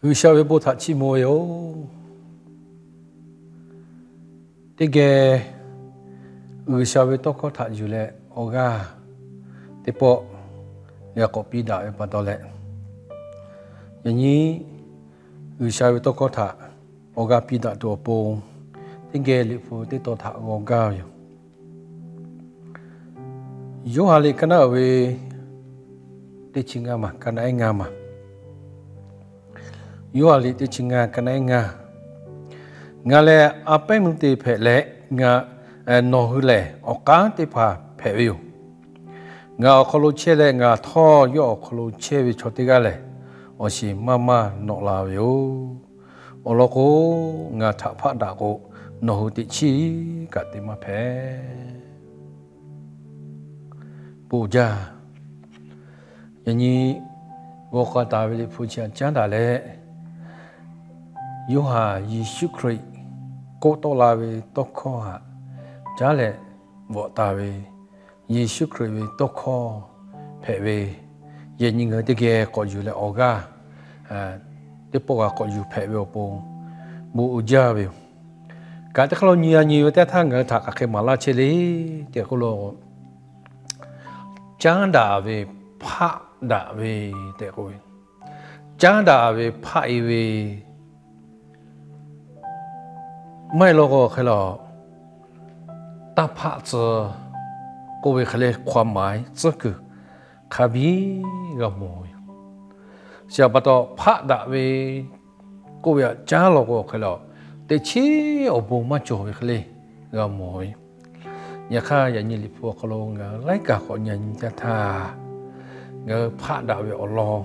G'uiˬsha ve bon htaꞈ chiˇ mvuh ve yoˬ. Teˇ geh G'uiˬsha ve tawˇ hkawˇ htaꞈ yuˬ leh awˬ g'aˇ teˇ pawˆ g'a k'awꞈ piˇ daꞈ ve pa taw leh, yaꞈ nyi G'uiˬsha ve tawˇ hkawˇ htaꞈ awˬ g'aˇ piˇ daꞈ tuˬ awˬ pon, teˇ geh Liꞈ hpu teˇ tawn htaꞈ g'aw gaˇ ve yoˬ. Yoˇhanˬ liꞈ ka naˆ uiˍ ve teˇ chi ngaˇ maˬ, ka naˆ ehˉ ngaˇ maˬ. Yoˇhanˬ liꞈ teˇ chi ngaˇ, ka naˆ ehˉ ngaˇ. Ngaˬ lehˬ a pehˉ meuˇ te hpehꞈ leh, ngaˬ, nawˬ hui lehˬ awˬ k'aˉ teˇ hpaˍ hpehꞈ ve yoˬ. Ngaˬ awˬ hk'aw lo chehˇ leh ngaˬ htawˇ yawˇ awˬ hk'aw lo chehˇ ve chaw teˇ g'aˇ lehˬ, awˬ shiˍ maˇ maˇ nawꞈ la ve yoˬ. Awˬ lawn k'o, ngaˬ htaꞈ hpaˆ daꞈ k'o, nawˬ hui teꞈ chiˉ kaꞈ te maˇ hpehꞈ. Bon jaˇ. Yaꞈ nyi g'aw k'a taˍ ve Liꞈ hpu chi htaꞈ caˉ daꞈ leh, Yoˇhanˬ Yeˍsuˆ Hkriꞈ k'oˆ tawˆ la ve tawˇ hkawˇ htaꞈ caˉ leh bvuhꞈ taˍ ve, Yeˍsuˆ Hkriꞈ ve tawˇ hkawˇ hpehꞈ ve, yaꞈ nyi ngaˬ hui teˇ geh k'awꞈ yuˬ leh awˬ g'aˇ teˇ pawˆ g'a k'awꞈ yuˬ hpehꞈ ve awˬ pon bon uiˍ jaˇ ve yoˬ. Kaꞈ teˇ hk'aˇ lo nyi a nyi ve teˇ htaˇ ngaˬ hui htaꞈ hk'aˬ hk'e maˍ laˇ chehˇ le tehꞈ k'oˆ lo, caˉ daꞈ ve, hpaˆ daꞈ ve tehꞈ k'oˆ ve, caˉ daꞈ ve hpaˆ-e ve maˇ heˆ law k'o hk'e le, taˇ hpaˆ tcuh k'oˆ ve hk'e le ความหมาย tcuhˉ kuiˬ hk'a biˇ g'a mawˬ ve yoˬ. Chi htaꞈ pa taw hpaˆ daꞈ ve k'oˆ ve htaꞈ caˉ law k'o hk'e le, teꞈ chiˉ awˬ bon maˇ cawˬ ve hk'e le g'a mawˬ ve. Yaꞈ hk'aˇ yaꞈ nyi Liꞈ hpu awˬ hk'aw lo ngaˬ hui laiˉ kaꞈ k'awꞈ nyi nyi teˇ htaˇ, ngaˬ hui hpaˆ daꞈ ve awˬ lawn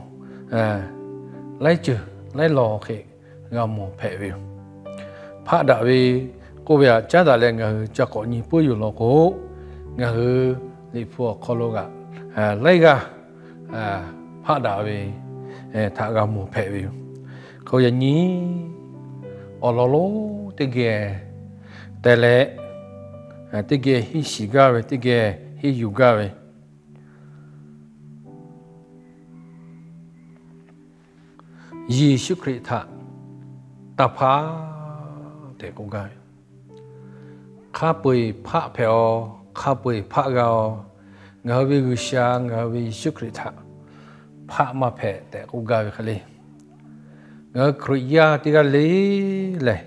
laiˉ ceuˬ laiˉ lawn hk'e g'a mawˬ hpehꞈ ve yoˬ. Hpaˆ daꞈ ve k'oˆ ve htaꞈ caˉ daꞈ leh ngaˬ hui ca k'awꞈ nyi puiˉ yoˬ law k'o, ngaˬ hui Liꞈ hpu awˬ hk'aw lo kaꞈ laiˉ g'aˇ hpaˆ daꞈ ve htaꞈ g'a mawˬ hpehꞈ ve yoˬ. Hk'e yaꞈ nyi awˬ lawn lonˉ teˇ geh te leh, teˇ geh henˇ shiˍ gaˇ ve, teˇ geh henˇ yuˬ gaˇ ve, Yeˍsuˆ Hkriꞈ htaꞈ taˇ hpaˆ tehꞈ k'oˆ gaˇ ve, hk'a peu-eˬ hpaˆ hpehꞈ-aw, hk'a peu-eˬ hpaˆ g'a-aw, ngaˬ hui ve G'uiˬsha, ngaˬ hui ve Yeˍsuˆ Hkriꞈ htaꞈ hpaˆ maˇ hpehꞈ tehꞈ k'oˆ gaˇ ve hk'e le. Ngaˬ hui Hkriꞈ yaˇ teˇ g'aˇ le lehˬ,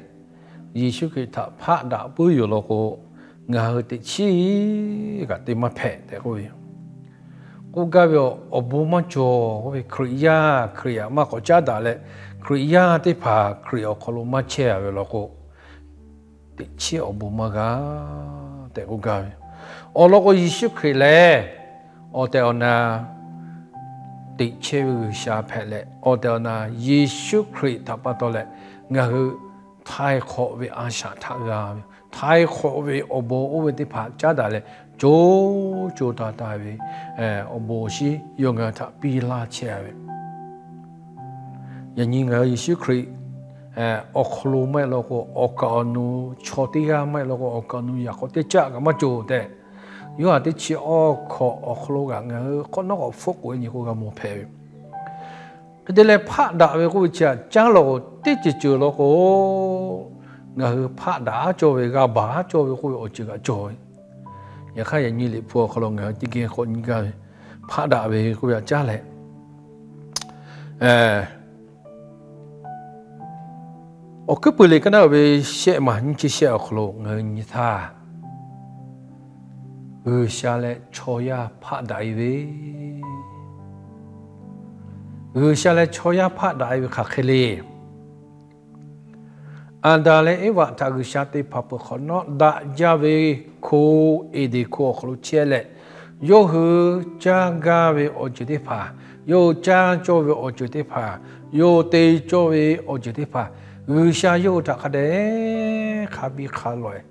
Yeˍsuˆ Hkriꞈ htaꞈ hpaˆ daꞈ puiˉ yoˬ law k'o, ngaˬ hui teꞈ chiˉ kaꞈ te maˇ hpehꞈ tehꞈ k'oˆ ve yoˬ. K'oˆ gaˇ ve, awˬ bon maˇ cawˬ k'oˆ ve, Hkriꞈ yaˇ Hkriꞈ htaꞈ maˇ k'awꞈ caˉ daꞈ leh, Hkriꞈ yaˇ teˇ hpaˍ Hkriꞈ awˬ hk'aw lo maˇ chehˇ-a ve law k'o, teꞈ chiˉ awˬ bon maˇ g'a tehꞈ k'oˆ gaˇ ve. Awˬ lawn k'o, Yeˍsuˆ Hkriꞈ lehˬ awˬ tehˬ awˬ na teꞈ chehˇ ve G'uiˬsha hpehꞈ leh, awˬ tehˬ awˬ na Yeˍsuˆ Hkriꞈ htaꞈ pa taw leh ngaˬ hui htaiˍ hk'awꞈ ve a shaꞈ htaꞈ g'a ve, htaiˍ hk'awꞈ ve awˬ bon oˇ ve teˇ hpaˍ caˉ daꞈ leh, co co taiˍ taiˍ ve awˬ bon awˬ shinˉ yawˇ ngaˬ hui htaꞈ piˇ laˇ chehˇ-a ve. Yaꞈ nyi ngaˬ hui Yeˍsuˆ Hkriꞈ awˬ hk'aw lo maˇ heˆ law k'o, awˬ kaˍ awˬ nu chaw teˇ g'aˇ maˇ heˆ law k'o, awˬ kaˍ awˬ nu yaꞈ k'aw teˇ caˆ kaꞈ maˇ cawˬ tehꞈ, Yoˇhanˬ teˇ chi awˇ hkawꞈ awˬ hk'aw lo kaꞈ ngaˬ hui k'awꞈ nawˉ k'awꞈ hpfuhˆ k'oꞈ-e nyi k'o g'a mawˬ hpehꞈ ve. Hk'e te leh, hpaˆ daꞈ ve k'oˆ ve chi htaꞈ caˉ law k'o, teˇ ceuˬ ceuˬ law k'o, ngaˬ hui hpaˆ daꞈ-aˉ cawˇ ve, g'a baˬ-aˉ cawˇ ve k'oˆ ve awˬ ceuˬ kaꞈ cawˬ ve. Yaꞈ hk'aˇ, yaꞈ nyi Liꞈ hpu awˬ hk'aw lo ngaˬ hui teˇ geh k'awꞈ nyi gaˇ ve, hpaˆ daꞈ ve k'oˆ ve htaꞈ caˉ leh, Awˬ hkuiˉ puiˍ liꞈ ka naˆ uiˍ ve shehˆ maˬ nyiˇ chi shehˆ awˬ hk'aw lo ngaˬ hui nyi htaˇ, G'uiˬsha leh chaw yaˇ hpaˆ daꞈ-e ve, G'uiˬsha leh chaw yaˇ hpaˆ daꞈ-e ve hk'aˬ hk'e le. Aˍdanˍ leh Eˇvaꞈ htaꞈ G'uiˬsha te hpanˍ peuˬ hk'awꞈ nawˉ, daꞈ jaˇ ve hko, Eˍdenˍ hko awˬ hk'aw lo chehˇ leh, yawˇ hui caˇ gaˇ ve awˬ ceuˬ teˇ hpaˍ, yawˇ hui caˇ cawˇ ve awˬ ceuˬ teˇ hpaˍ, yawˇ hui te cawˇ ve awˬ ceuˬ teˇ hpaˍ, G'uiˬsha yawˇ hui htaꞈ hk'a dehꞈ hk'a biˇ hk'a lawꞈ-e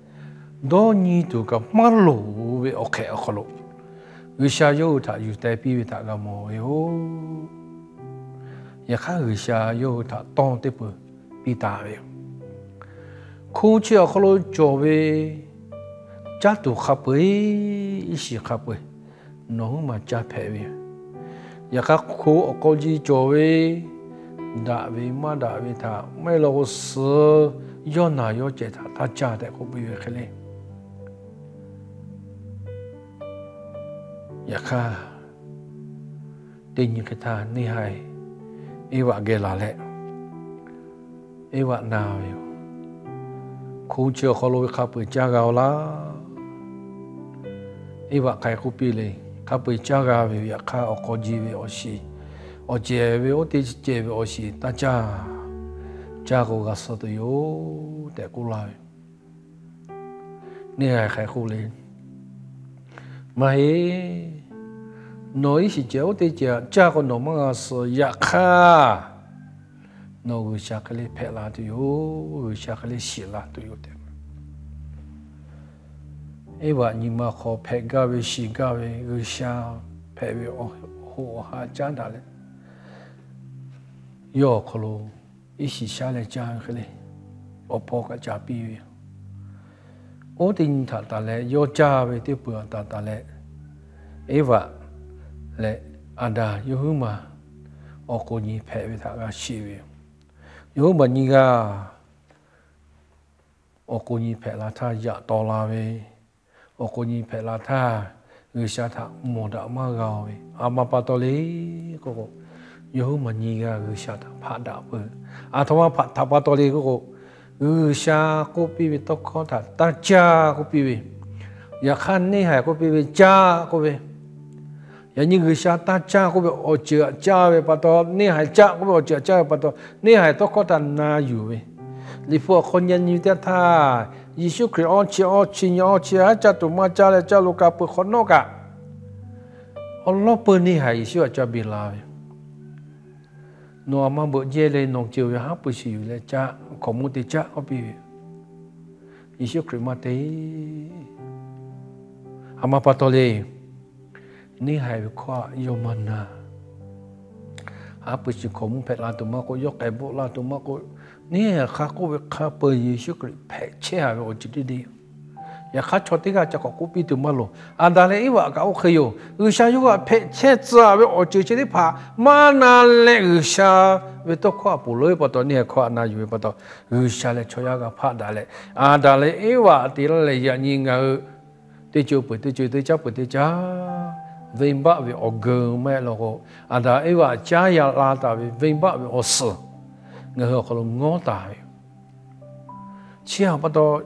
dawˇ nyi tuˬ kaꞈ maˇ loˍ ve awˬ hk'ehꞈ awˬ hk'aw lo, G'uiˬsha yawˇ hui htaꞈ yuˬ teh piˇ ve htaꞈ g'a mawˬ ve yoˬ. Yaꞈ hk'aˇ, G'uiˬsha yawˇ hui htaꞈ tawˇ teˇ peuˬ piˇ taˍ ve yoˬ. Hko chi awˬ hk'aw lo cawˬ ve caˇ tuˬ hk'a peu-eˬ, iˉ shiˍ hk'a peu-eˬ nawˬ hui maˇ caˇ hpehꞈ ve yoˬ. Yaꞈ hk'aˇ, hko awˬ k'aw ji cawˬ ve daꞈ ve maˇ daꞈ ve htaꞈ maˇ heˆ law k'o, suhˍ yawˇ naˬ yawˇ cehˬ htaꞈ taˇ caˇ tehꞈ k'oˆ piˇ ve hk'e le. Yaꞈ hk'aˇ, teˇ nyi hk'e htaˇ neˇ haiˬ Eˇvaꞈ geh laˬ leh, Eˇvaꞈ na ve yoˬ. Hko chi awˬ hk'aw lo ve hk'a peu-eˬ caˇ g'a-oˬ laˇ. Eˇvaꞈ k'ai k'oˆ piˇ le. Hk'a peu-eˬ caˇ g'a ve yoˬ. Yaꞈ hk'aˇ, awˬ k'aw ji ve awˬ shiˍ, awˬ cehˬ ve oˇ teˇ cehˬ ve awˬ shiˍ taˇ caˇ. Caˇ k'o g'a suh tuˬ yoˬ tehꞈ k'oˆ laˇ ve. Neˇ haiˬ hk'aˬ hk'e k'oˆ le. Maˇ heˆ. Nawˬ iˉ shiˍ cehˬ oˇ teˇ cehˬ caˇ k'o nawˬ maˇ g'a suh. Yaꞈ hk'aˇ, nawˬ G'uiˬsha hk'e le hpehꞈ la tuˬ yoˬ. G'uiˬsha hk'e le shiˍ la tuˬ yoˬ tehꞈ. Eˇvaꞈ nyi ma hk'aw hpehꞈ gaˇ ve, shiˍ gaˇ ve, G'uiˬsha hpehꞈ ve awˬ hoꞈ awˬ ha caˉ daꞈ leh, yawˇ awˬ hk'aw lo iˉ shiˍ shaˉ leh caˇ ve hk'e le, awˬ hpawˇ kaꞈ ca piˇ ve yoˬ. Oˇ teˇ nyi htaꞈ taˍ leh yawˇ caˇ ve teˇ peuˬ htaꞈ taˍ leh, Eˇvaꞈ leh Aˍdanˍ yawˇ huiˉ maˬ awˬ k'oˍ nyi hpehꞈ ve htaꞈ g'a shiˍ ve yoˬ. Yawˇ huiˉ maˬ nyi g'aˇ awˬ k'oˍ nyi hpehꞈ la htaˇ yaꞈ taw la ve, awˬ k'oˍ nyi hpehꞈ la htaˇ G'uiˬsha htaꞈ mawˬ daꞈ maˇ g'a-oˬ ve, a ma pa taw le k'oˆ k'o, yawˇ huiˉ maˬ nyi g'aˇ G'uiˬsha htaꞈ hpaˆ daꞈ peuˬ. A htoꞈ ma hpaˆ htaꞈ pa taw le k'oˆ k'o, G'uiˬsha k'oˆ piˇ ve tawˇ hkawˇ htaꞈ taˇ caˇ k'oˆ piˇ ve, yaꞈ hk'aˇ neˇ haiˬ k'oˆ piˇ ve caˇ k'oˆ ve, yaꞈ nyi G'uiˬsha taˇ caˇ k'oˆ ve awˬ ceuˬ htaꞈ caˇ ve pa taw, neˇ haiˬ caˇ k'oˆ ve awˬ ceuˬ htaꞈ caˇ ve pa taw, neˇ haiˬ tawˇ hkawˇ htaꞈ na yuˬ ve, Liꞈ hpu awˬ hk'aw nyi nyi ve teˇ htaˇ, Yeˍsuˆ Hkriꞈ awˇ chi awˇ chi nyi awˇ chi haˉ caˇ tuˬ maˇ caˇ leh caˇ lo ka peuˬ hk'awꞈ nawˉ kaꞈ, awˬ lawˉ peu neˇ haiˬ Yeˍsuˆ htaꞈ ca beˬ la ve, Nawˬ aˬ ma beuꞈ jehˇ leh nawˬ ceuˬ ve haˉ pui shiˍ yuˬ leh caˇ, hkaoˍmonˇ te caˇ k'oˆ piˇ ve. Yeˍsuˆ Hkriꞈ maˇ te. A ma pa taw le, neˇ haiˬ ve hkawˇ htaꞈ yawˇ maˇ na. Haˉ pui shiˍ hkaoˍmonˇ hpehꞈ la tuˬ maˇ k'oˆ, yawˇ k'ai bvuhˆ la tuˬ maˇ k'oˆ, neˇ haiˬ hk'a k'oˆ ve hk'a peu-eˬ Yeˍsuˆ Hkriꞈ hpehꞈ chehˇ-a ve awˬ ceuˬ teˇ deˇ yoˬ. Yaꞈ hk'aˇ, chaw teˇ g'aˇ ca k'awꞈ k'oˆ piˇ tuˬ maˇ loˍ. Aˍdanˍ leh Eˇvaꞈ kaꞈ oˇ hk'e yoˬ. G'uiˬsha yawˇ g'a hpehꞈ chehˇ tcuh-a ve awˬ ceuˬ chi teˇ hpaˍ maˇ na leh, G'uiˬsha ve tawˇ hkawˇ htaꞈ ponˬ leuˉ ve pa taw, neˇ haiˬ hkawˇ htaꞈ na yuˬ ve pa taw, G'uiˬsha leh chaw yaˇ g'a hpaˆ daꞈ leh, Aˍdanˍ leh Eˇvaꞈ te laˇ leh yaꞈ nyi ngaˬ hui teˇ ceuˬ peuˬ teˇ ceuˬ, teˇ caˉ peuˬ teˇ caˉ, venˇbaˆ ve awˬ geu maˇ heˆ law k'o, Aˍdanˍ Eˇvaꞈ caˉ yaꞈ la taˍ ve venˇbaˆ ve awˬ suhˍ ngaˬ hui awˬ hk'aw lo ngawˉ taˍ ve yoˬ. Chi htaꞈ pa taw,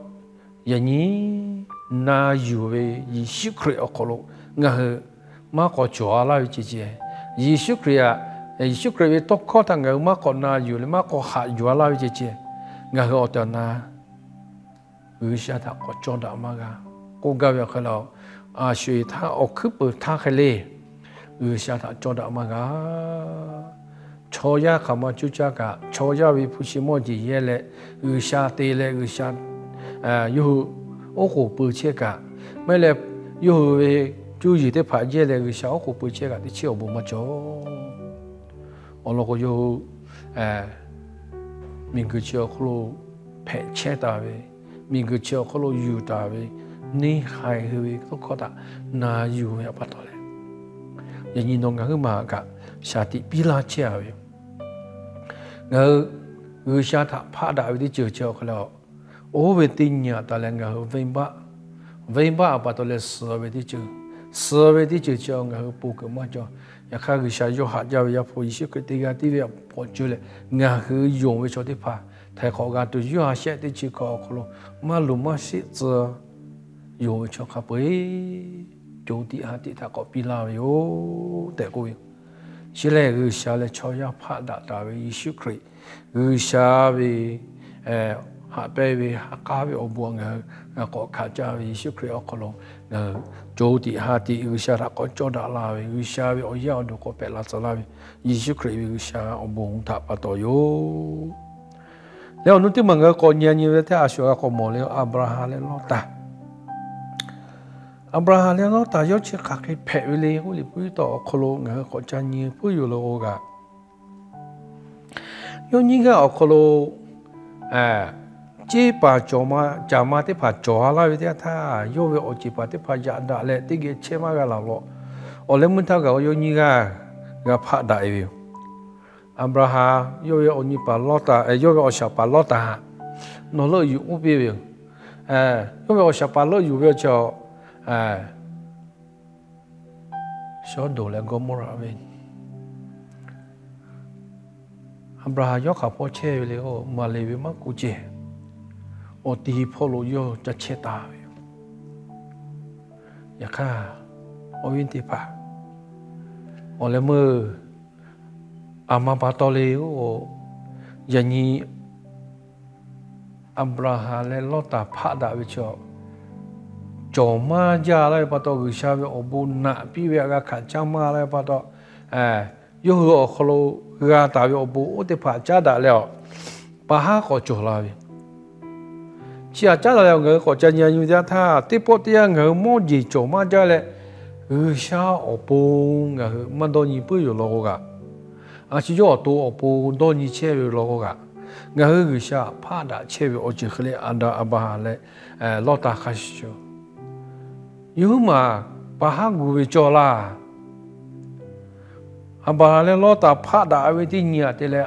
yaꞈ nyi na yuˬ ve Yeˍsuˆ Hkriꞈ awˬ hk'aw lo ngaˬ hui maˇ k'awꞈ cawˬ-a laˇ ve ceh ceh, Yeˍsuˆ Hkriꞈ, Yeˍsuˆ Hkriꞈ ve tawˇ hkawˇ htaꞈ ngaˬ hui maˇ k'awꞈ na yuˬ leh maˇ k'awꞈ haꞈ yuˬ-a laˇ ve ceh ceh, ngaˬ hui awˬ tehˬ awˬ na G'uiˬsha htaꞈ k'awꞈ cawˇ daꞈ maˇ g'a. K'oˆ gaˇ ve awˬ hk'e le, a sho-eˬ htaˇ awˬ hkuiˉ peuˬ htaˇ hk'e le, G'uiˬsha htaꞈ cawˇ daꞈ maˇ g'a. Chaw yaˇ hk'aˬ ma cuˇ caˇ kaꞈ, chaw yaˇ ve hpu shi mawˇ jeˬ yehˇ leh, G'uiˬsha te leh G'uiˬsha yawˇ hui oˉ k'oˍ pui chehˇ kaꞈ, maˇ heˆ leh yawˇ hui ve cuˇ yiˍ teˇ hpaˍ yehˇ leh G'uiˬsha oˉ k'oˍ pui chehˇ kaꞈ, teˇ chiˉ awˬ bon maˇ cawˬ. Awˬ lawn k'o, yawˇ hui miˬguiˬ chi awˬ hk'oˆ lo hpehꞈ chehˇ taˍ ve, miˬguiˬ chi awˬ hk'oˆ lo yuˬ taˍ ve, neˇ haiˬ hui ve tawˇ hkawˇ htaꞈ na yuˬ ve pa taw leh, yaꞈ nyi nawˬ ngaˬ huiˉ maˬ kaꞈ shaˍ tiꞈ piˇ laˇ chehˇ-a ve yoˬ. Ngaˬ hui G'uiˬsha htaꞈ hpaˆ daꞈ ve teˇ ceuˬ chi awˬ hk'e le, oˇ ve teˇ nyi htaꞈ taˍ leh ngaˬ hui venˇbaˆ, venˇbaˆ pa taw leh suh ve teˇ ceuˬ, suh ve teˇ ceuˬ chi ngaˬ hui pon kuiˬ maˇ cawˬ. Yaꞈ hk'aˇ, G'uiˬsha yawˇ haꞈ jaˇ ve Yaˇ hpu Yeˍsuˆ Hkriꞈ teˇ g'aˇ tiˉ ve awˬ hpawꞈ ceuˬ leh, ngaˬ hui yonˍ ve chaw teˇ hpaˍ htaiˍ hk'awꞈ g'a tuˬ, yawˇ ha shehˆ teˇ chi hkawꞈ awˬ hk'aw lo maˇ luˬ maˇ sheˆ tcuh yonˍ ve chaw hk'a peu-eˬ, co tiꞈ ha tiꞈ htaꞈ k'awꞈ piˇ laˇ ve yoˬ tehꞈ k'oˆ ve yoˬ. Chi lehˬ, G'uiˬsha leh chaw yaˇ hpaˆ daꞈ taˍ ve Yeˍsuˆ Hkriꞈ, G'uiˬsha ve haꞈ pehnˇ ve ha k'aˉ ve awˬ bon ngaˬ hui k'awꞈ hkanˍ caˇ ve Yeˍsuˆ Hkriꞈ awˬ hk'aw lo ngaˬ hui co tiꞈ ha tiꞈ G'uiˬsha htaꞈ k'awꞈ cawˇ daꞈ la ve, G'uiˬsha ve awˬ yaˇ awˬ duˬ k'awꞈ hpehꞈ la tcuh laˇ ve, Yeˍsuˆ Hkriꞈ ve G'uiˬsha awˬ bon htaꞈ pa taw yoˬ. Leh awˬ nu teˇ maˬ ngaˬ hui k'awꞈ nyi nyi ve teˇ a shuˍ g'a k'awꞈ mawˬ le, Aˍbraˍhanˍ leh Lawˇtaˍ. Aˍbraˍhanˍ leh Lawˇtaˍ yawˇ chi hk'aˬ hk'e hpehꞈ ve le k'oˆ, Liꞈ hpu taw awˬ hk'aw lo ngaˬ hui k'awꞈ ca nyi puiˉ yoˬ le k'o kaꞈ, yawˇ nyiˇ g'aˇ awˬ hk'aw lo ceˇ paˍ cawˬ ma caˍ ma teˇ hpaˍ cawˬ-a laˇ ve teˇ yanˇ htaˇ, yawˇ ve awˬ ceˬ paˍ teˇ hpaˍ yaꞈ daꞈ leh teˇ geh chehˇ maˇ g'a laˬ law. Awˬ leh meuˇ htaˇ kaꞈ yawˇ nyiˇ g'aˇ g'a hpaˆ daꞈ-e ve yoˬ. Aˍbraˍhanˍ yawˇ ve awˬ nyi paˍ Lawˇtaˍ, yawˇ ve awˬ shaˍ paˍ Lawˇtaˍ htaꞈ nawˬ leuˆ yuˬ oˇ piˇ ve yoˬ. Yawˇ ve awˬ shaˍ paˍ leuˆ yuˬ ve awˬ chi, Sawˉdonˍ leh Gawˇmawˇraꞈ ve, Aˍbraˍhanˍ yawˇ hk'aˬ hpawˇ chehˇ ve le k'o, maˍ leˬ ve maˇ k'oˆ ceh, awˬ ti hpawˇ lo yawˇ ca chehˇ taˍ ve yoˬ. Yaꞈ hk'aˇ, awˬ viˉ teˇ hpaˍ, awˬ leh meuˇ aˬ ma pa taw le k'o, yaꞈ nyi Aˍbraˍhanˍ leh Lawˇtaˍ hpaˆ daꞈ ve chaw, cawˬ maˇ jaˇ laˇ ve pa taw, G'uiˬsha ve awˬ bon naꞈ piˇ ve htaꞈ g'a hkanˍ caˇ maˇ laˇ ve pa taw, yawˇ hui awˬ hk'aw lo g'a taˍ ve awˬ bon oˇ teˇ hpaˍ caˉ daꞈ leh awˬ, pa haˉ k'awꞈ cawˬ la ve. Chi htaꞈ caˉ daꞈ leh awˬ, ngaˬ hui k'awꞈ ca nyi nyi teˇ yanˇ htaˇ, teˇ pawˆ teˇ yanˇ ngaˬ hui mawˇ jeˬ cawˬ maˇ jaˇ leh, G'uiˬsha awˬ pon ngaˬ hui maˇ dawˇ nyi puiˉ yoˬ law k'o kaꞈ, a shu yawˇ awˬ to awˬ pon dawˇ nyi chehˇ ve law k'o kaꞈ, ngaˬ hui G'uiˬsha hpaˆ daꞈ chehˇ ve awˬ ceuˬ hk'e le, Aˍbraˍhanˍ leh Lawˇtaˍ hk'a shuˍ shuˍ, yawˇ hui maˬ pa haˉ gu ve cawˬ laˇ. Aˍbraˍhanˍ leh Lawˇtaˍ hpaˆ daꞈ ve teˇ nyi htaꞈ te leh,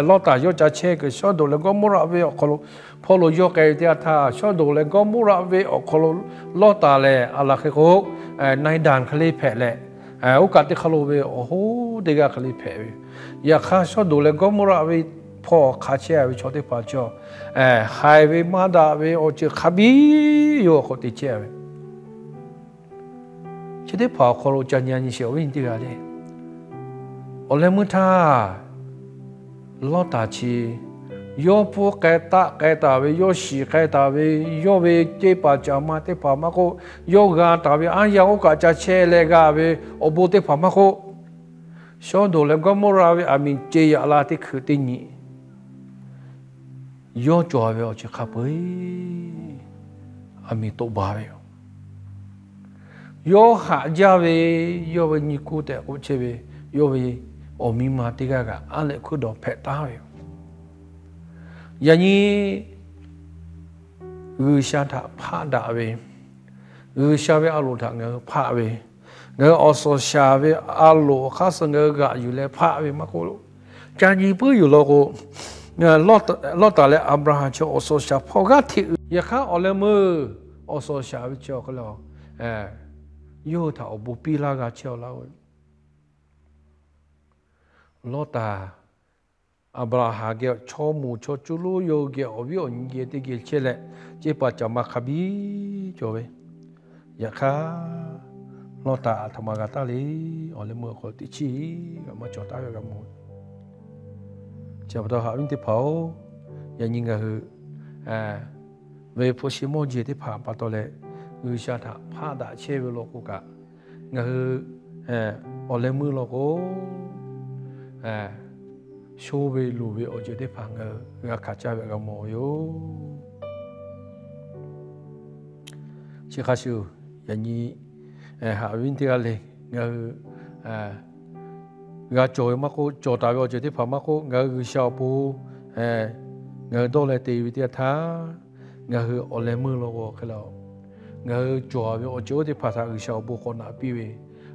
Lawˇtaˍ yawˇ ca chehˇ kuiˬ Sawˉdonˍ leh Gawˇmawˇraꞈ ve awˬ hk'aw lo, hpawˇ lo yawˇ k'ai ve teˇ yanˇ htaˇ, Sawˉdonˍ leh Gawˇmawˇraꞈ ve awˬ hk'aw lo Lawˇtaˍ lehˬ, a laˬ hk'e k'o, na-e danˍ hk'e le hpehꞈ leh, oˇ kaꞈ teˇ hk'aˇ lo ve awˬ hoˉ teˇ g'aˇ hk'e le hpehꞈ ve. Yaꞈ hk'aˇ, Sawˉdonˍ leh Gawˇmawˇraꞈ ve hpawˇ hk'a chehˇ ve chaw teˇ hpaˍ chi, haiˬ ve maˇ daꞈ ve awˬ ceuˬ hk'a biˇ yawˇ awˬ hk'aw te chehˇ ve. Chi teˇ hpaˍ awˬ hk'aw lo ca nyi nyi sheˍ, awˬ viˉ teˇ g'aˇ le. Awˬ leh meuˇ htaˇ, Lawˇtaˍ chi yawˇ pfuhˇ k'ai taˆ k'ai taˍ ve, yawˇ shiˍ k'ai taˍ ve, yawˇ ve ceˇ paˍ caˍ ma teˇ hpaˍ maˇ k'oˆ, yawˇ g'a taˍ ve aˉ yanˇ oˇ kaꞈ ca chehˇ leh g'a ve awˬ bon teˇ hpaˍ maˇ k'oˆ, Sawˉdonˍ leh Gawˇmawˇraꞈ ve aˬ miˍ ce yaꞈ la teˇ hkui teˇ nyi, yawˇ cawˬ ve awˬ ceuˬ hk'a peu-eˬ aˬ miˍ toꞈ ba ve yoˬ. Yawˇ haꞈ jaˇ ve, yawˇ ve nyi kuˇ tehꞈ k'oˆ chehˇ ve, yawˇ ve awˬ miˇ ma teˇ g'aˇ kaꞈ aˉ leh hkuiˉ dawˬ hpehꞈ taˉ ve yoˬ. Yaꞈ nyi G'uiˬsha htaꞈ hpaˆ daꞈ ve, G'uiˬsha ve a loˍ htaꞈ ngaˬ hui hpaˆ ve, ngaˬ hui awˬ suhˍ shaˍ ve a loˍ awˬ hk'aˇ suh ngaˬ hui g'aꞈ yuˬ leh hpaˆ ve maˇ k'oˆ, ca nyi puiˉ yoˬ law k'o, Lawˇtaˍ leh Aˍbraˍhanˍ chi awˬ suhˍ shaˍ hpawˇ g'aˇ hteꞈ uiˍ. Yaꞈ hk'aˇ, awˬ leh meuˇ awˬ suhˍ shaˍ ve chi awˬ hk'aw lo yawˇ hui htaꞈ awˬ bon piˇ laˇ g'a chehˇ-aw laˇ-oˬ. Lawˇtaˍ Aˍbraˍhanˍ geh chaw moˍ chaw cuˇ lonˉ yawˇ hui geh awˬ viˉ awˬ nyi geh teˇ geh chehˇ leh, ceˇ paˍ caˍ ma hk'a biˇ cawˬ ve. Yaꞈ hk'aˇ, Lawˇtaˍ aˬ htoꞈ ma g'a taˉ le. Awˬ leh meuˇ awˬ hk'aw lo teꞈ chiˉ g'a maˇ cawˬ taˉ ve g'a mawˬ. Chi pa taw haꞈ viˉ teˇ hpaˍ-oˬ, yaꞈ nyi ngaˬ hui ve hpu shi mawˇ jeˬ teˇ hpaˍ pa taw leh, G'uiˬsha htaꞈ hpaˆ daꞈ chehˇ ve law k'o kaꞈ, ngaˬ hui awˬ leh meuˇ law k'o, sho ve luˬ ve awˬ ceuˬ teˇ hpaˍ ngaˬ hui g'a hkanˍ caˇ ve g'a mawˬ ve yoˬ. Chi hk'a shuˍ, yaꞈ nyi haꞈ viˉ teˇ g'aˇ le, ngaˬ hui g'a cawˬ ve maˇ k'oˆ, cawˬ taˍ ve awˬ ceuˬ teˇ hpaˍ maˇ k'oˆ, ngaˬ hui G'uiˬsha awˬ pon ngaˬ hui dawˇ leh te ve teˇ yanˇ htaˇ, ngaˬ hui awˬ leh meuˇ law k'o hk'e le, ngaˬ hui cawˬ ve awˬ ceuˬ oˇ teˇ hpaˍ htaꞈ G'uiˬsha awˬ bon k'awꞈ naꞈ piˇ ve,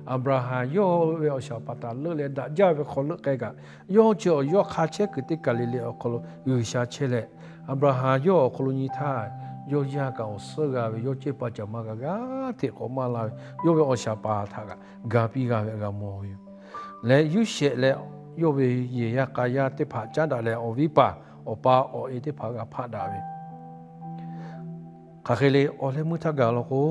Aˍbraˍhanˍ yawˇ ve awˬ shaˍ paˍ htaꞈ leuˆ leh daꞈ jaˇ ve hk'aw leuˆ k'ai kaꞈ, yawˇ chi awˬ yawˇ hk'a chehˇ kuiˬ teˇ kaˬ le le awˬ hk'aw lo G'uiˬsha chehˇ leh, Aˍbraˍhanˍ yawˇ awˬ hk'aw lo nyi htaˇ, yawˇ yaˇ kaꞈ awˬ suhˉ g'a ve, yawˇ ceˇ paˍ caˍ ma kaꞈ g'aˇ hteꞈ k'awꞈ maˇ la ve, yawˇ ve awˬ shaˍ paˍ htaꞈ kaꞈ ga piˇ g'a ve g'a mawˬ ve yoˬ. Leh Yoˇsehꞈ leh yawˇ ve yehˬ yaˇ k'a yaˇ teˇ hpaˍ caˉ daꞈ leh, awˬ viˉ paˍ awˬ pa awˬ e teˇ hpaˍ g'a hpaˆ daꞈ ve, hk'aˬ hk'e le awˬ leh meuˇ htaˇ gaˬ law k'o,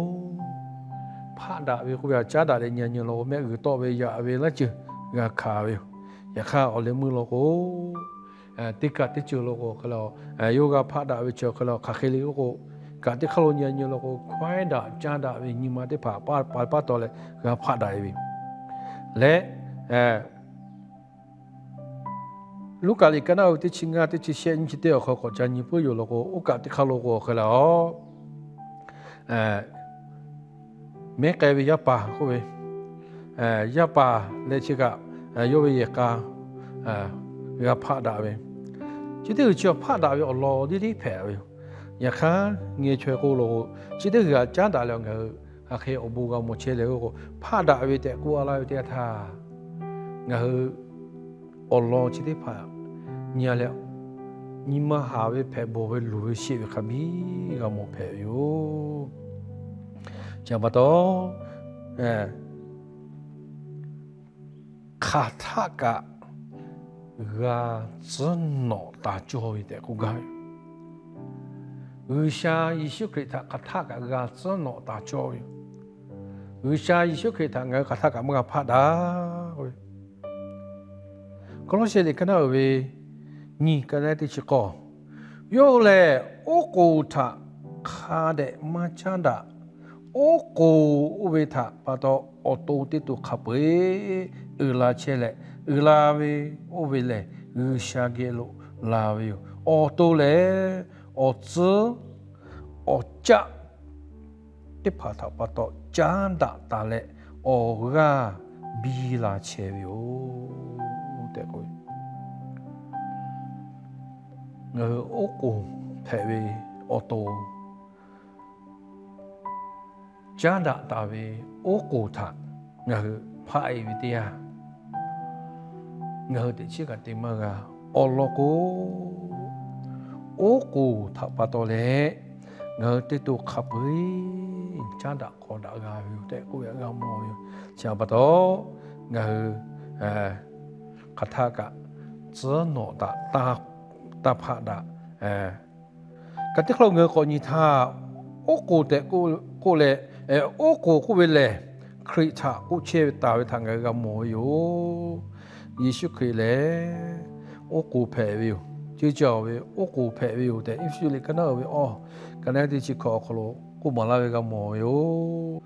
hpaˆ daꞈ ve k'oˆ ve htaꞈ caˉ daꞈ leh nyi nyi law k'o, mehˆ g'uiˬ tawˆ ve yaꞈ ve laˇ ceuˬ g'a hkanˍ ve yoˬ. Yaꞈ hk'aˇ, awˬ leh meuˇ law k'o, teˇ kaˬ teˇ ceuˬ law k'o hk'e le, yawˇ g'a hpaˆ daꞈ ve chi awˬ hk'e le, hk'aˬ hk'e le k'oˆ k'o, kaꞈ teˇ hk'aˇ lo nyi nyi law k'o, hkawehˉ daꞈ caˇ daꞈ ve nyi ma teˇ hpaˍ pa pa taw leh g'a hpaˆ daꞈ ve leh, Luˉkaꞈ liꞈ ka naˆ uiˍ teˇ chi ngaˇ teˇ chi shehˆ nyiˇ chi teˇ awˬ hk'aw k'awꞈ ca nyi puiˉ yoˬ law k'o, oˇ kaꞈ teˇ hk'aˇ lo k'o hk'e le, mehˉ k'ai ve yaˇ paˍ k'oˆ ve, yaˇ paˍ leh chi kaꞈ yawˇ ve yehˬ k'a g'a hpaˆ daꞈ ve, chi teˇ g'uiˬ chi hpaˆ daꞈ ve awˬ lawn teˇ teˇ hpehꞈ ve yoˬ. Yaꞈ hk'aˇ, ngeh chaweh k'oˆ law k'o, chi teˇ g'uiˬ htaꞈ caˉ daꞈ leh ngaˬ hui hk'aˬ hk'e awˬ bon g'a mawˬ chehˇ le k'oˆ k'o, hpaˆ daꞈ ve tehꞈ k'oˆ a laˇ ve teˇ yanˇ htaˇ, ngaˬ hui awˬ lawn chi teˇ hpaˍ nyi-a leh, nyi ma haˍ ve hpehꞈ bawˬ ve luˬ ve sheˆ ve hk'a biˇ g'a mawˬ hpehꞈ ve yoˬ. Chi pa taw, hk'aˬ htaˆ kaꞈ g'a tcuhˉ nawꞈ taˍ cawˇ ve tehꞈ k'oˆ gaˇ ve. G'uiˬsha Yeˍsuˆ Hkriꞈ htaꞈ hk'aˬ htaˆ kaꞈ g'a tcuhˉ nawꞈ taˍ cawˇ ve yoˬ. G'uiˬsha Yeˍsuˆ Hkriꞈ htaꞈ ngaˬ hui hk'aˬ htaˆ kaꞈ maˇ g'a hpaˆ daꞈ ve. Kawˇlawˇsehꞈ liꞈ ka naˉ uiˍ ve nyiˇ, ka naˉ teˇ chi k'awˇ, yawˇ hui lehˬ oˉ k'oˍ htaꞈ hk'a dehꞈ maˇ caˉ daꞈ. Oˉ k'oˍ oˇ ve htaꞈ pa taw awˬ to teˇ to hk'a peu-eˬ uiˍ la chehˇ leh, uiˍ la ve oˇ ve lehˬ G'uiˬsha geh lo la ve yoˬ. Awˬ to lehˬ awˬ tcuhˉ awˬ caˆ teˇ hpaˍ htaꞈ pa taw caˉ daꞈ taˍ leh, awˬ g'aˇ biˇ la chehˇ ve yoˬ tehꞈ k'oˆ ve. Ngaˬ hui oˉ k'oˍ hpehꞈ ve awˬ to caˉ daꞈ taˍ ve oˉ k'oˍ htaꞈ ngaˬ hui hpaˆ-e ve teˇ yanˇ, ngaˬ hui teꞈ chiˉ kaꞈ te maˇ g'a. Awˬ lawn k'o, oˉ k'oˍ htaꞈ pa taw leh ngaˬ hui teˇ to hk'a peu-eˬ caˉ daꞈ k'awꞈ daꞈ g'a ve yoˬ tehꞈ k'oˆ ve g'a mawˬ ve yoˬ. Chi pa taw, ngaˬ hui hk'aˬ htaˆ kaꞈ tcuhˉ nawꞈ daꞈ, taˇ hpaˆ daꞈ. Ka teˇ hk'aw lo ngaˬ hui k'awꞈ nyi htaˇ, oˉ k'oˍ tehꞈ k'oˆ leh, oˉ k'oˍ k'oˆ ve lehˬ, Hkriꞈ htaꞈ k'oˆ chehˇ ve taˍ ve htaꞈ ngaˬ hui g'a mawˬ ve yoˬ. Yeˍsuˆ Hkriꞈ lehˬ oˉ k'oˍ hpehꞈ ve yoˬ. Ceuˇ caˇ-oˬ ve oˉ k'oˍ hpehꞈ ve yoˬ tehꞈ Eˇfeˇsuꞈ liꞈ ka naˉ uiˍ ve awˬ, ka naˉ teˇ chi hkawꞈ awˬ hk'aw lo k'oˆ maˍ laˇ ve g'a mawˬ ve yoˬ.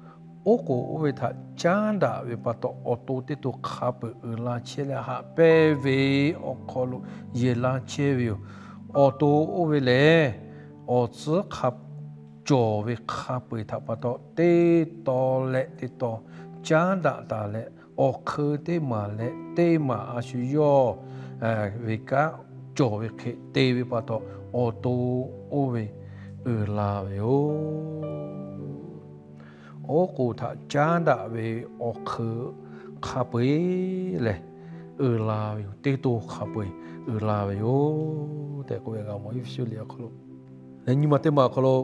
Oˉ k'oˍ oˇ ve htaꞈ caˉ daꞈ ve pa taw, awˬ to teˇ to hk'a peu-eˬ uiˍ la chehˇ leh haꞈ pehnˇ ve awˬ hk'aw lo yehˬ la chehˇ ve yoˬ. Awˬ to oˇ ve lehˬ, awˬ tcuhˉ hk'a cawˬ ve hk'a peu-eˬ htaꞈ pa taw, teˇ taw leh teˇ taw caˉ daꞈ taˍ leh, awˬ hk'eun teˇ maˬ leh teˇ maˬ a shu yawˇ ve kanˉ cawˬ ve hk'e te ve pa taw, awˬ to oˇ ve uiˍ la ve yoˬ. Oˉ k'oˍ htaꞈ caˉ daꞈ ve awˬ hk'eun hk'a peu-eˬ lehˬ uiˍ la ve yoˬ. Teˇ to hk'a peu-eˬ uiˍ la ve yoˬ tehꞈ k'oˆ ve g'a mawˬ Eˇfeˇsuꞈ liꞈ awˬ hk'aw lo. Leh nyi ma teˇ ma awˬ hk'aw lo,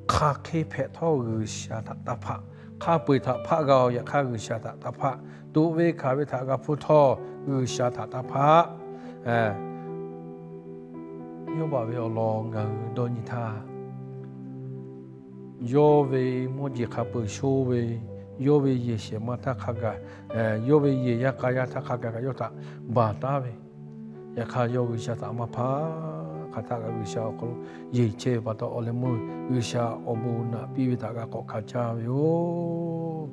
hk'aˬ hk'e hpehꞈ htawˇ G'uiˬsha htaꞈ taˇ hpaˆ, hk'a peu-eˬ htaꞈ hpaˆ g'a-oˬ. Yaꞈ hk'aˇ G'uiˬsha htaꞈ taˇ hpaˆ. Tuꞈ ve hkanˍ ve htaꞈ g'a hpuˇ htawˇ G'uiˬsha htaꞈ taˇ hpaˆ. Yawˇbaˆ ve awˬ lawn ngaˬ hui dawˇ nyi htaˇ, yawˇ ve mawˇ jeˬ hk'a peu-eˬ sho ve, yawˇ ve yehˬ shehˍ ma htaˇ hk'a gaˬ, yawˇ ve yehˬ yaˇ k'a yaˇ htaˇ hk'a gaˬ kaꞈ yawˇ htaꞈ baˬ taˉ ve. Yaꞈ hk'aˇ yawˇ G'uiˬsha htaꞈ maˇ hpaˆ. Hk'aˬ htaˆ kaꞈ G'uiˬsha awˬ hk'aw lo yeˬ chehˇ ve pa taw, awˬ leh meuˇ G'uiˬsha awˬ bon naꞈ piˇ ve htaꞈ g'a k'awꞈ hkanˍ caˇ ve yoˬ.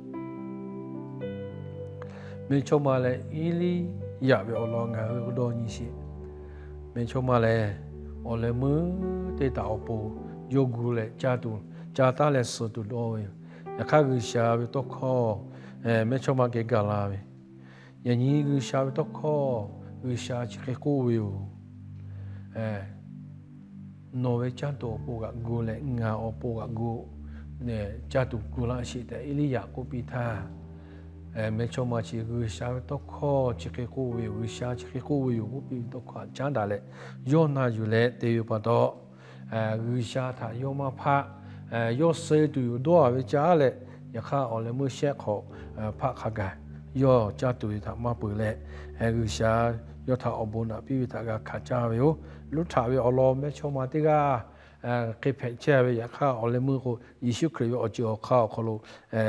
Mehˇchawˇma leh Eˇliˇyaꞈ ve awˬ lawn ngaˬ hui dawˇ nyi sheˍ. Mehˇchawˇma lehˬ, awˬ leh meuˇ teˇ htaꞈ awˬ pon yawˇ gu leh caˇ tuˬ, ca taˉ leh suhˍ tuˬ dawˇ ve yoˬ. Yaꞈ hk'aˇ G'uiˬsha ve tawˇ hkawˇ mehˇchawˇma geh gaˬ la ve, yaꞈ nyi G'uiˬsha ve tawˇ hkawˇ G'uiˬsha chi hk'e k'oˆ ve yoˬ. Nawˬ ve caˇ tuˬ awˬ pon g'aꞈ gu leh ngaˬ awˬ pon g'aꞈ gu, caˇ tuˬ gu laˇ sheˍ tehꞈ Eˇliˇyaꞈ k'oˆ piˇ htaˇ, mehˇchawˇma chi G'uiˬsha ve tawˇ hkawˇ chi hk'e k'oˆ ve yoˬ, G'uiˬsha chi hk'e k'oˆ ve yoˬ k'oˆ piˇ ve tawˇ hkawˇ htaꞈ caˉ daꞈ leh, yawˇ na yuˬ leh te ve pa taw, G'uiˬsha htaꞈ yawˇ maˇ hpaˆ. Yawˇ suh tuˬ yoˬ dawˇ-a ve caˉ leh, yaꞈ hk'aˇ awˬ leh meuˇ shehˆ hk'awꞈ hpaˆ hk'a gaˬ, yawˇ caˇ tuˬ ve htaꞈ maˇ peuˬ leh, G'uiˬsha yawˇ htaꞈ awˬ bon naꞈ piˇ ve htaꞈ g'a hkanˍ caˇ ve yoˬ. Luˇ htaꞈ ve awˬ lawn mehˇchawˇma teˇ g'aˇ hk'e hpehꞈ chehˇ ve, yaꞈ hk'aˇ awˬ leh meuˇ k'o Yeˍsuˆ Hkriꞈ ve awˬ ceuˬ awˬ hk'aˇ awˬ hk'aw lo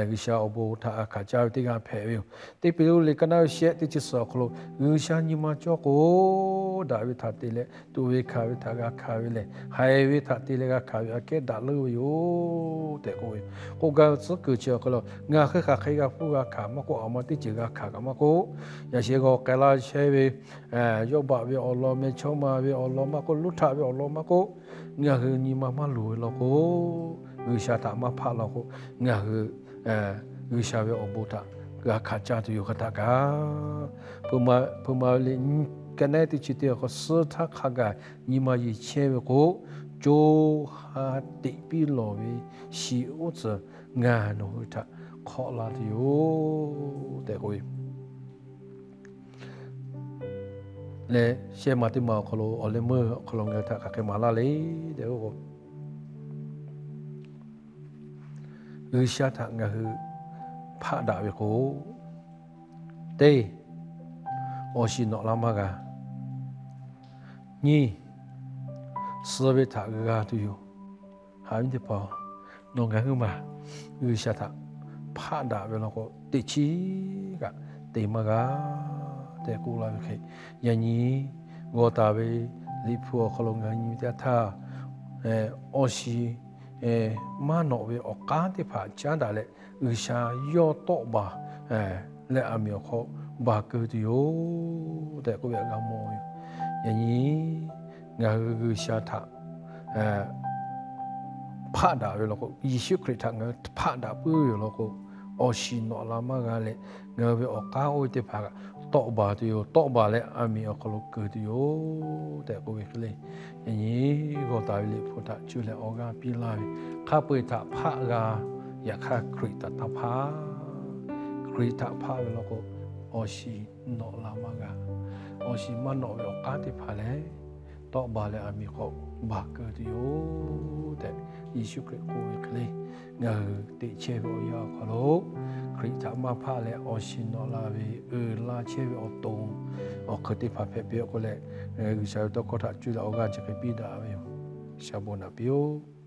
G'uiˬsha awˬ bon htaꞈ g'a hkanˍ caˇ ve teˇ g'aˇ hpehꞈ ve yoˬ. Teˇ Peˍtruˆ liꞈ ka naˉ ve shehˆ teˇ chi suhˍ awˬ hk'aw lo, G'uiˬsha nyi ma cawˇ k'o, daꞈ ve htaꞈ te leh tuꞈ ve hkanˍ ve htaꞈ g'a hkanˍ ve lehˬ, haiˬ ve htaꞈ te leh g'a hkanˍ ve aꞈ kehˉ daꞈ leuˉ ve yoˬ tehꞈ k'oˆ ve. K'oˆ gaˇ ve tcuhˉ kuiˬ chi awˬ hk'aw lo ngaˬ hui hk'aˬ hk'e g'a hpuˇ g'a hkanˍ maˇ k'oˆ, a ma teˇ ceuˬ g'a hkanˍ kaꞈ maˇ k'oˆ, yaꞈ sheh g'aw k'ai laˇ chehˇ ve yawˇbaˆ ve awˬ lawn, mehˇchawˇma ve awˬ lawn maˇ k'oˆ, luˇ htaꞈ ve awˬ lawn maˇ k'oˆ, ngaˬ hui nyi ma maˇ luˬ ve law k'o, G'uiˬsha htaꞈ maˇ hpaˆ law k'o, ngaˬ hui G'uiˬsha ve awˬ bon htaꞈ g'a hkanˍ caˇ tuˬ yoˬ hk'aˬ htaˆ kaꞈ. Hpeuꞈ ma ve liꞈ nyi ka naˉ teˇ chi teˇ awˬ hk'aw, suh htaˇ hk'a gaˬ nyi ma yeˬ chehˇ ve k'o, co ha teꞈ piˇ lawˬ ve shiˍ uˉ tcuhˍ ngaˬ nawˬ hui htaꞈ hk'awꞈ la tuˬ yoˬ tehꞈ k'oˆ ve. leh shehˆ ma teˇ ma awˬ hk'aw lo awˬ leh meuˇ awˬ hk'aw lo ngaˬ hui htaꞈ hk'aˬ hk'e maˍ laˇ le tehꞈ k'o, G'uiˬsha htaꞈ ngaˬ hui hpaˆ daꞈ ve k'o, teˇ, awˬ shiˍ nawꞈ la maˇ g'a. Nyiˇ, suh ve htaꞈ g'a tuˬ yoˬ. Haꞈ ve teˇ hpaˍ, nawˬ ngaˬ hui maˬ G'uiˬsha htaꞈ hpaˆ daꞈ ve law k'o, teˇ chiˉ kaꞈ te maˇ g'a tehꞈ k'oˆ laˇ ve hk'e, yaꞈ nyi g'aw taˍ ve Liꞈ hpu awˬ hk'aw lo ngaˬ hui nyi ve teˇ yanˇ htaˇ, awˬ shiˍ maˇ nawꞈ ve awˬ k'aˉ teˇ hpaˍ caˉ daꞈ leh, G'uiˬsha yawˇ tawˆ baˬ leh aˬ miˍ awˬ hk'aw baˬ keu tuˬ yoˬ tehꞈ k'oˆ ve htaꞈ g'a mawˬ ve yoˬ. Yaꞈ nyi ngaˬ hui G'uiˬsha htaꞈ hpaˆ daꞈ ve law k'o, Yeˍsuˆ Hkriꞈ htaꞈ ngaˬ hui hpaˆ daꞈ puiˉ ve yoˬ law k'o, awˬ shiˍ nawꞈ la maˇ g'a leh, ngaˬ hui ve awˬ k'aˉ oˇ ve teˇ hpaˍ kaꞈ tawˆ baˬ tuˬ yoˬ. Tawˆ baˬ leh aˬ miˍ awˬ hk'aw lo keu tuˬ yoˬ tehꞈ k'oˆ ve hk'e le. Yaꞈ nyi g'aw taˍ ve Liꞈ hpu htaꞈ cuˇ leh awˬ g'aˇ piˇ laˇ ve, hk'a peu-eˬ htaꞈ hpaˆ g'a, yaꞈ hk'aˇ Hkriꞈ htaꞈ taˇ hpaˆ. Hkriꞈ htaꞈ hpaˆ ve law k'o, awˬ shiˍ nawꞈ la maˇ g'a. Awˬ shiˍ maˇ nawꞈ ve awˬ k'aˉ teˇ hpaˍ lehˬ, tawˆ baˬ leh aˬ miˍ hk'aw baˬ keu tuˬ yoˬ tehꞈ Yeˍsuˆ Hkriꞈ k'oˆ ve hk'e le. Ngaˬ hui teꞈ chehˇ ve awˬ yanˇ awˬ hk'aw lo Hkriꞈ htaꞈ maˇ hpaˆ leh awˬ shiˍ nawꞈ la ve uiˍ la chehˇ ve awˬ to awˬ hk'eun teˇ hpaˍ hpehꞈ piˇ-oˆ k'o leh, G'uiˬsha ve tawˇ hkawˇ htaꞈ cuˇ leh awˬ g'aˇ chi hk'e piˇ daꞈ ve yoˬ. Sha bon naꞈ piˇ-oˆ.